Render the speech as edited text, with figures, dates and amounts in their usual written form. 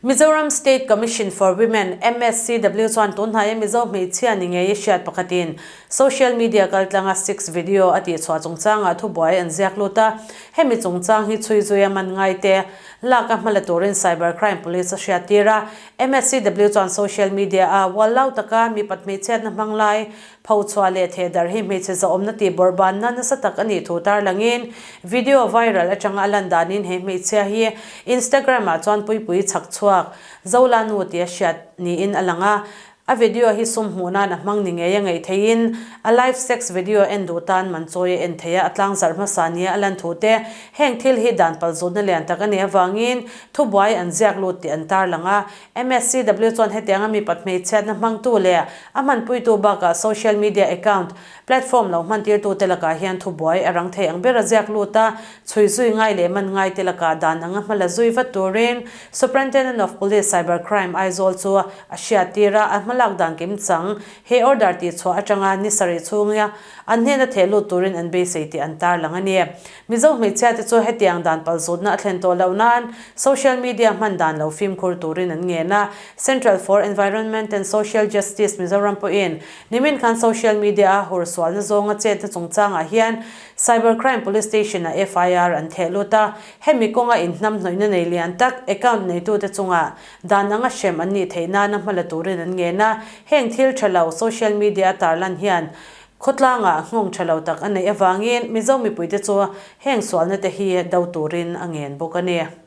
Mizoram State Commission for Women, MSCW, chuan tunhnaia Mizo hmeichhia ni ngei hriat pakhatin social media kaltlanga sex video a tihchhuah chungchangah thubuai an ziak lut a. Hemi chungchang hi chhui zuia man ngaite lak a hmala turin Cyber Crime Police a hriattir a. MSCW chuan social media a uallau taka mipat hmeichhiatna hmang lai Pho chhuah leh theh darh hi hmeichhe zahawmna tih bawrhbanna nasa tak a nih thu tarlangin video viral atanga a lan danin he hmeichhia hi Instagram ah chuan puipui chhak chhuak Zola nu tia hriat niin a lang a. A video hi sum hmuh nan a hmang ni ngei a ngaih theihin a live sex video en duh tan man chawi a en thei a, a tlangzarh hmasa nia a lan thu te heng thil hi dan palzutna lian tak a nih avangin thubuai an ziak lut tih an tarlang a. MSCW chuan hetianga mipat hmeichhiatna hmangtu leh a hmanpuitu bakah social media account, platform lo hmantirtute lakah hian thubuai a rang thei ang ber a ziak lut a, chhui zui ngai leh man ngaite lakah dan anga hma la zui vat turin Superintendent of Police Cyber Crime Aizawl chu a hriattir a, a hmalak dan kimchang he order tihchhuah atanga ni sarih chhunga an hnena theh lut turin an beisei tih an tarlang a ni. Mizo hmeichhiate chu hetiang dan palzutna a thlen tawh loh nan social media hman dan lo fimkhur turin an ngen a. Central for Environment and Social Justice Mizoram pawhin nimin khan social media a hur sualna zawnga chetna chungchangah hian Cyber Crime Police Station-ah FIR an theh lut a. Hemi kawnga inhnamhnawihna nei lian tak account neitute chungah dan anga hrem an nih theih nana hma la turin an ngen a. Heng thil tha lo social media a tarlan hian Khawtlangah nghawng tha lo tak a neih avangin Mizo mipuite chu heng sualna te hi do turin a ngen bawk a ni.